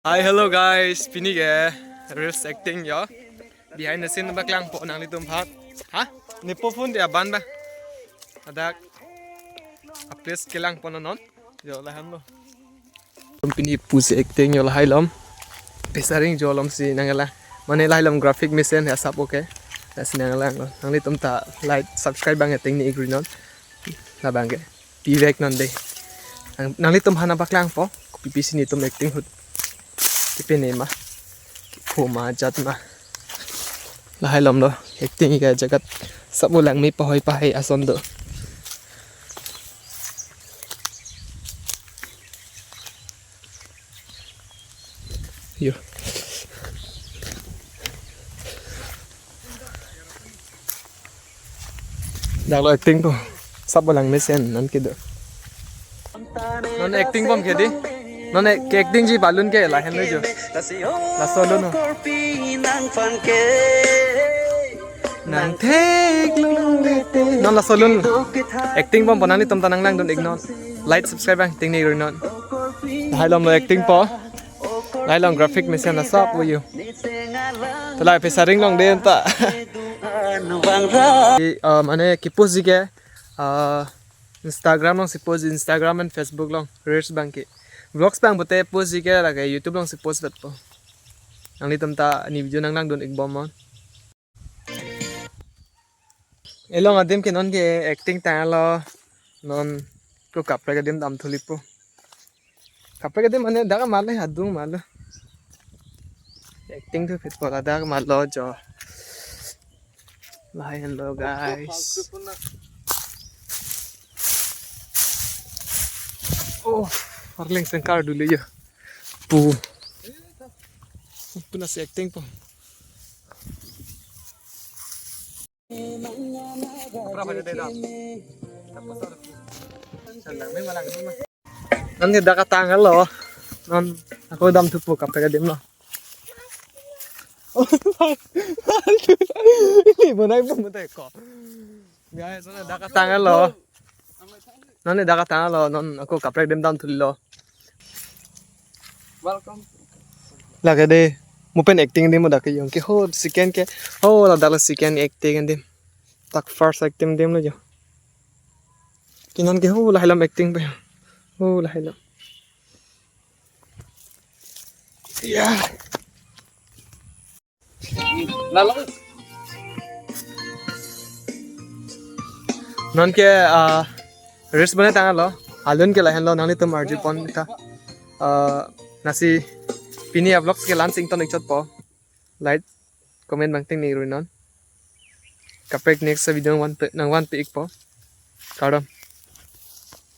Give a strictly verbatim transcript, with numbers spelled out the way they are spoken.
Hi, hello guys. Pini ke reels acting jo. Behind the scene ba klangpo nanglitum aphan. Ha? Nepo phone dia ban ba. Ladak a place kelangpo non. Jo, lahenlo. Pini pusi acting jo lahai lom. Pesaring jo lom si nanglang. Mane lahai lom graphic mesen ya sap okay. Lasi nanglang. Nanglitum ta like, subscribe abang ting ni-ik ri non. Labang ke. Pivek non de. Nang, nanglitum aphan ba klangpo. Kopi pisi netum acting ahut. Kipi ne ma. Kipho ma jat ma. Lahai lom lo. Acting ke jagat sap ulang me pahoi pahai ason do. Yo. Dak lo acting po. Sap ulang mesen non kedo. Non acting bom ke di. Non ke acting ji balun ke lahenlo jo. Laso lun ho. Nang theklong lete. Non laso lun. Acting bompo nanglitum ta nanglangdun-ik non. Like, subscribe abang ting ni-ik ri non. Lahai lom lo acting po. Lahai lom graphic mesen la sap uyu. Tala pesaring longde ta. Ki, uh, mane kipost ji ke, uh, Instagram along si post, Instagram and Facebook along reels abang ke. Vlogs abang pute post ji ke lake YouTube along si post vetpo. Nanglitum ta ne video nanglangdun-ik bom non. Elong adim ke non ke acting tanglo. Non ko kaprek adim damthulipo. Kaprek adim mane dak malo, adung malo. Acting thu phit pola dak malo jo. Lahai henlo guys. Oh, arleng sengkar dulu ya. Pu. Puna si acting po. Non ke dak atanglo. Non ako damthupo kaprek adim lo. Ini bonai po bonai ko. Guys, non dak atanglo. Non dak atanglo, non ako kaprek adim damthulo. Welcome. Lake de, mo pen acting adim mo dak ke jong ke ho second ke. Ho ladak la second acting adim. Dak first acting adim lo jo. Ke non ke ho lahai lom acting pe. Ho lahai lom. Ya. Lalo. Non ke, ah, reels bonai tanglo. Alun ke lahenlo nanglitum arju pon ta. Ah, lasi pini a vlogs ke la-an si ington-ik chotpo. Like, comment abang ting ni-ik ri non. Kaprek next video nangvan pe, nangvanpi-ikpo. Kardom.